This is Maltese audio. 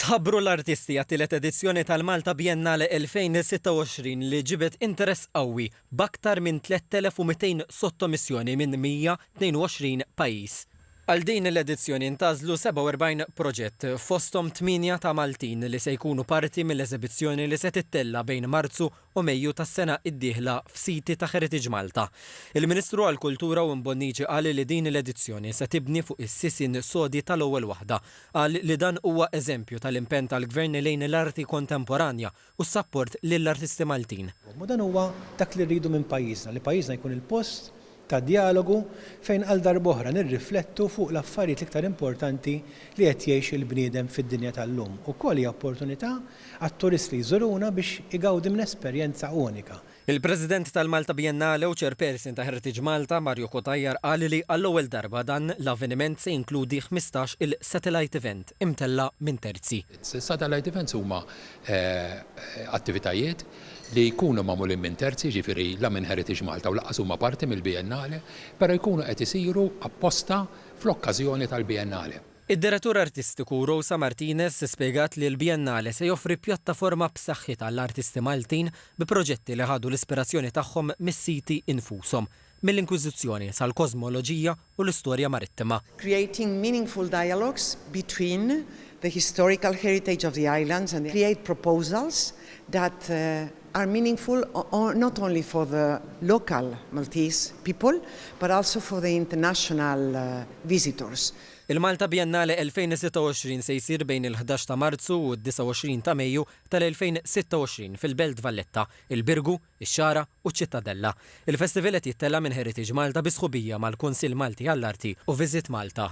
Tħabbru l-artisti għat-tielet edizzjoni tal-Malta Biennale 2026 li ġibed interess qawwi b'aktar minn 3,200 sottomissjoni minn 122 pajjiż. Għal din l-edizzjoni ntgħażlu 47 proġett, fosthom tmienja ta' Maltin li se jkunu parti mill-eżebizzjoni li se tittella' bejn Marzu u Mejju tas-sena d-dieħla f'siti ta' Heritage Malta. Il-Ministru għall-Kultura Owen Bonnici qal li din l-edizzjoni se tibni fuq is-sisien sodi tal-ewwel waħda. Qal li dan huwa eżempju tal-impenn tal-Gvern lejn l-arti kontemporanja u s-sapport lill-artisti Maltin. U dan huwa dak li rridu minn pajjiżna, li pajjiżna jkun il-post ta' djalogu fejn għal darb'oħra nirriflettu fuq l-affarijiet l-iktar importanti li qed jgħix il-bniedem fid-dinja tal-lum. Ukoll hija opportunità għat-turist li jżuruna biex igawdi minn esperjenza unika. Il-President tal-Malta Biennale u Chairperson ta' Heritage Malta, Mario Cutajar qal li għall-ewwel darba dan l-avveniment se jinkludi 15-il satellite event imtella' minn terzi. Satellite events huma attivitajiet li jkunu magħmulin minn terzi, jiġifieri la minn Heritage Malta u lanqas huma parti mill-Biennale, però jkunu qed isiru apposta fl-okkażjoni tal-Biennale. Id-Direttur Artistiku Rosa Martinez spjegat li l-Biennale se joffri pjattaforma b'saħħitha għall-artisti Maltin bi proġetti li ħadu l-ispirazzjoni tagħhom mis-siti infushom, mill-Inkwiżizzjoni sal-kożmoloġija u l-istorja marittima. Creating meaningful dialogues between the historical heritage of the islands and create proposals that are meaningful not only for the local Maltese people but also for the international visitors. Il-Malta Biennale 2026 se jsir bejn il-11 ta' Marzu u d-29 ta' Mejju tal-2026 fil-Belt Valletta, il-Birgu, ix-Xagħra u ċ-Ċittadella. Il-festival qed jittella' minn Heritage Malta bi sħubija mal-Kunsill Malti għall-Arti u Visit Malta.